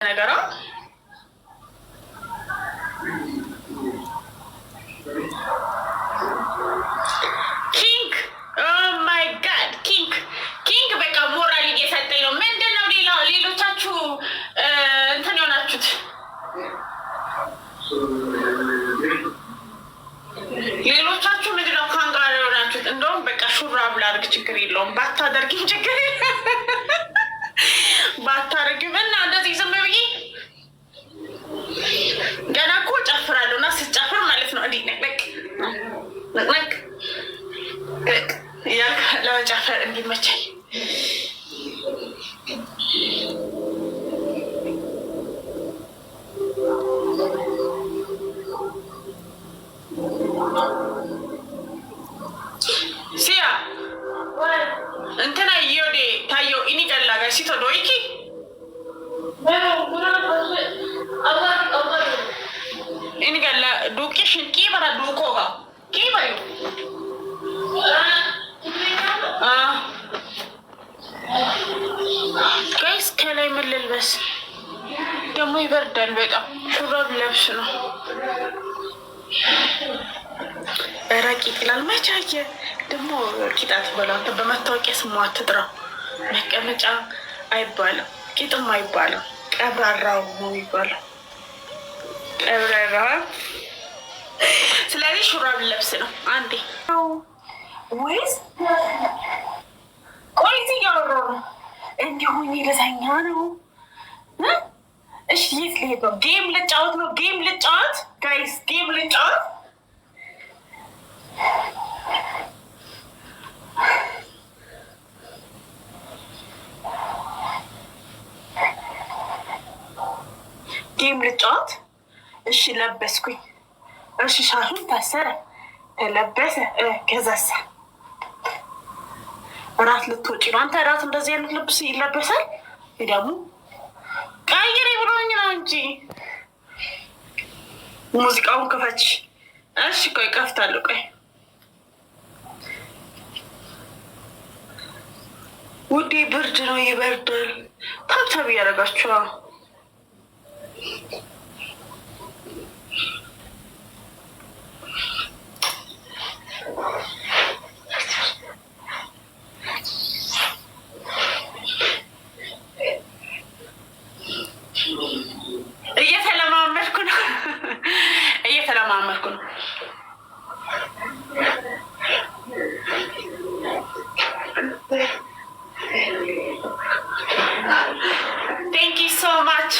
ነገሯ። King, oh my God, King, King በቃ ሞራል እየሰጠኝ ነው። ምንድን ነው ሌላ ሌሎቻችሁ እንትን የሆናችሁት? ሌሎቻችሁ ምንድን ነው ካንጋሮ የሆናችሁት? እንደውም በቃ ሹራብ ላድርግ፣ ችግር የለውም። ባታደርጊም ችግር ባታደርጊም እና እንደዚህ ዝም ብዬ ገና እኮ ጨፍራለሁ እና ስጨፍር ማለት ነው እንዲህ ነቅነቅ ነቅነቅ እያልክ ለመጨፈር እንዲመቸኝ። ሲያ እንትና ዮዴ ታየው ኢኒ ቀላጋ ሲቶ ዶይኪ። Inni galla duuqii qii bara duukooga qii bayu. Guys, ከላይ ምን ልልበስ? ደግሞ ይበርዳል በጣም። ሹራብ ለብስ ነው። ኧረ ቂጥ ይላል። መቻየ ደግሞ ቂጣት በለው አንተ። በመታወቂያ ስሙ አትጥራው። መቀመጫ አይባልም፣ ቂጥም አይባልም። ቀብራራው ነው የሚባለው። ቀብራራ። ስለዚህ ሹራብ ለብስ ነው። አንዴ ወይስ ቆይ፣ እዚህ እያወራሁ ነው። እንዲሁኝ ልተኛ ነው። እሺ የት ልሄድ ነው? Game ልጫወት ነው። Game ልጫወት guys፣ game ልጫወት። Game ልጫወት። እሺ ለበስኩኝ። እሺ ሻሹን ታሰረ፣ ተለበሰ። ከዛሳ እራት ልትወጪ ነው አንተ? እራት እንደዚህ አይነት ልብስ ይለበሳል? ደግሞ ቀይሪ ብሎኝ ነው እንጂ። ሙዚቃውን ክፈች። እሺ ቆይ ከፍታለሁ። ቆይ ውዴ፣ ብርድ ነው፣ ይበርዳል። Tap tap እያደረጋችሁ። እየተለማመድኩ ነው፣ እየተለማመድኩ ነው። Thank you so much,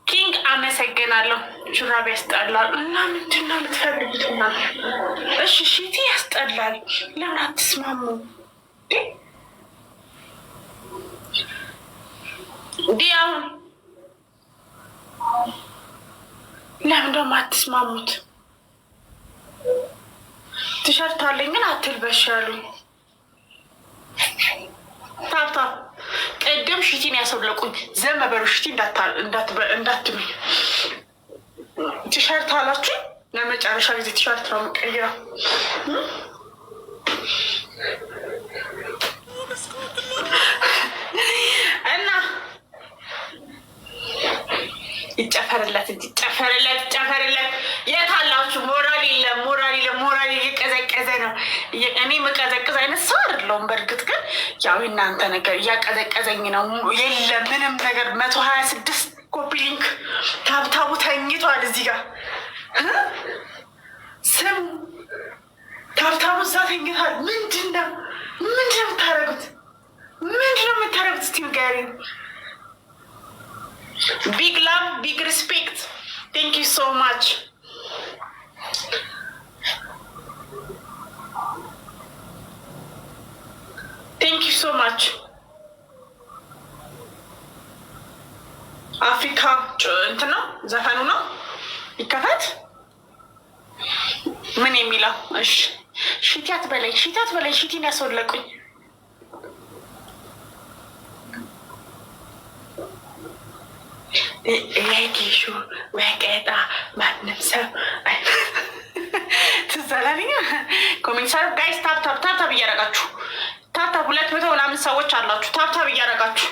King፣ አመሰግናለሁ። ሹራብ ያስጠላል እና ምንድን ነው የምትፈልጉት? እና እሺ ሺቲ ያስጠላል። ለምን አትስማሙ? ዲ አሁን ለምን ደግሞ አትስማሙት? ቲሸርት አለኝ ግን አትልበሽ ያሉኝ። Tap tap። ቅድም ሽቲን ያሰብለቁኝ ዘመ በሉ። ሽቲ እንዳትሉኝ። ቲሸርት አላችሁ። ለመጨረሻ ጊዜ ቲሸርት ነው የምቀይረው። እና ይጨፈርለት እንጂ፣ ይጨፈርለት፣ ይጨፈርለት። የት አላችሁ? ሞራል የለም፣ ሞራል የለም። ሞራል እየቀዘቀዘ ነው። እኔ መቀዘቅዝ አይነት ሰው አይደለሁም። በእርግጥ ግን ያው የእናንተ ነገር እያቀዘቀዘኝ ነው። የለም ምንም ነገር። 126 copy link፣ tap tap ኡ ተኝቷል። እዚህ ጋር ስም tap tap ኡ እዛ ተኝቷል። ምንድን ነው ምንድን ነው የምታደርጉት? ምንድን ነው የምታደርጉት? እስቲ ንገሪኝ። Big love, big respect. Thank you so much. Thank you so much. አፍሪካ እንትን ነው፣ ዘፈኑ ነው ይከፈት። ምን የሚለው? እሺ ሽቲያት በላይ፣ ሽቲያት በላይ፣ ሽቲን ያስወለቁኝ። የጌሾ ወቀጣ ማንም ሰው ትዝ አላለኝ። Comment guys፣ tap tap tap tap እያደረጋችሁ፣ tap tap። 200 ምናምን ሰዎች አላችሁ። Tap tap እያደረጋችሁ።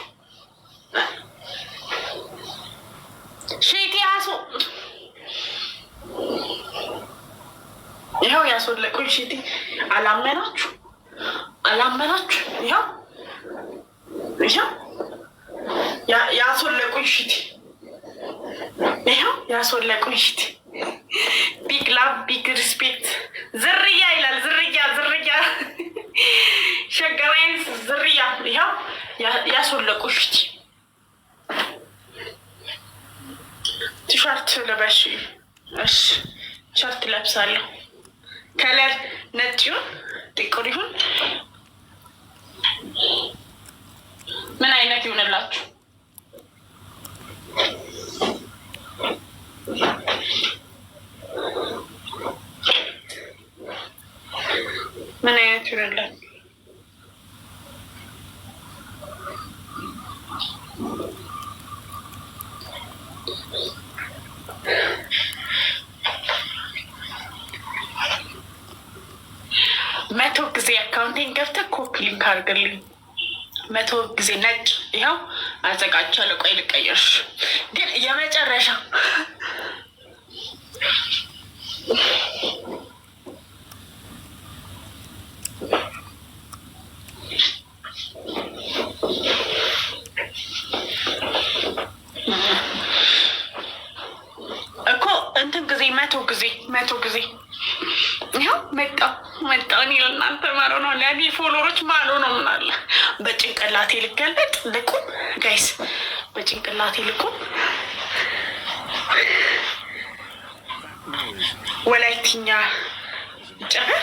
ይኸው ያስወለቁኝ ሽቲ። አላመናችሁ አላመናችሁ። ይኸው ይኸው ያስወለቁኝ ሽቲ፣ ይኸው ያስወለቁኝ ሽቲ። Big love, big respect። ዝርያ ይላል። ዝርያ ዝርያ ሸገራይን ዝርያ። ይኸው ያስወለቁ ሽቲ። ቲሸርት ልበሽ። እሺ ቲሸርት ለብሳለሁ። Color ነጭ ይሁን ጥቁር ይሁን ምን አይነት ይሁንላችሁ? ምን አይነት ይሁንላችሁ? 100 ጊዜ account ኤን ገብተህ copy link አድርግልኝ። 100 ጊዜ ነጭ ይኸው አዘጋጅቻለሁ። ቆይ ልቀይርሽ፣ ግን የመጨረሻ እኮ እንትን ጊዜ 100 ጊዜ 100 ጊዜ። ይኸው መጣሁ መጣሁ። እኔ ለእናንተ ማሮ ነው፣ ለእኔ follower ኦች ማሎ ነው። ምን አለ በጭንቅላቴ ልገልበጥ ልቁም፣ guys፣ በጭንቅላቴ ልቁም። ወላይትኛ ጨፈር።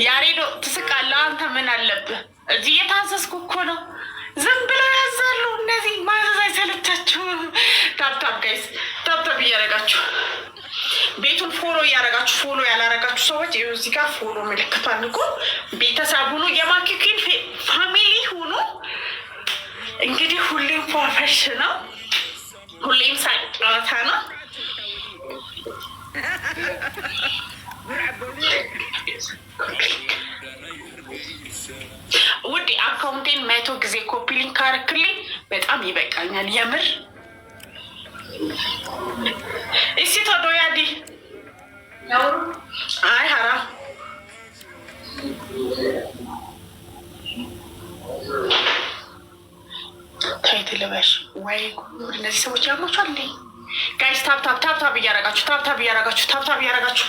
ያሬዶ ትስቃለህ አንተ፣ ምን አለብህ? እዚህ እየታዘዝኩ እኮ ነው። ዝም ብለው ያዛሉ እነዚህ፣ ማዘዝ አይሰለቻችሁም? Tap tap guys፣ tap tap እያደረጋችሁ ቤቱን follow እያደረጋችሁ፣ follow ያላረጋችሁ ሰዎች ይኸው እዚህ ጋር follow ምልክቷን እኮ፣ ቤተሰብ ሁኑ፣ የማኪኪን family ሁኑ። እንግዲህ ሁሌም ፏፈሽ ነው፣ ሁሌም ሳቅ ጨዋታ ነው። ውድ account ኤን 100 ጊዜ copy link ካረክልኝ በጣም ይበቃኛል። የምር እስቲ ቶዶ ያዲ አይ ሀራ tight ልበሽ ወይ ጉድ! እነዚህ ሰዎች ያሟቸዋል እንዴ? Guys, tap tap tap tap እያረጋችሁ፣ tap tap እያረጋችሁ፣ tap tap እያረጋችሁ።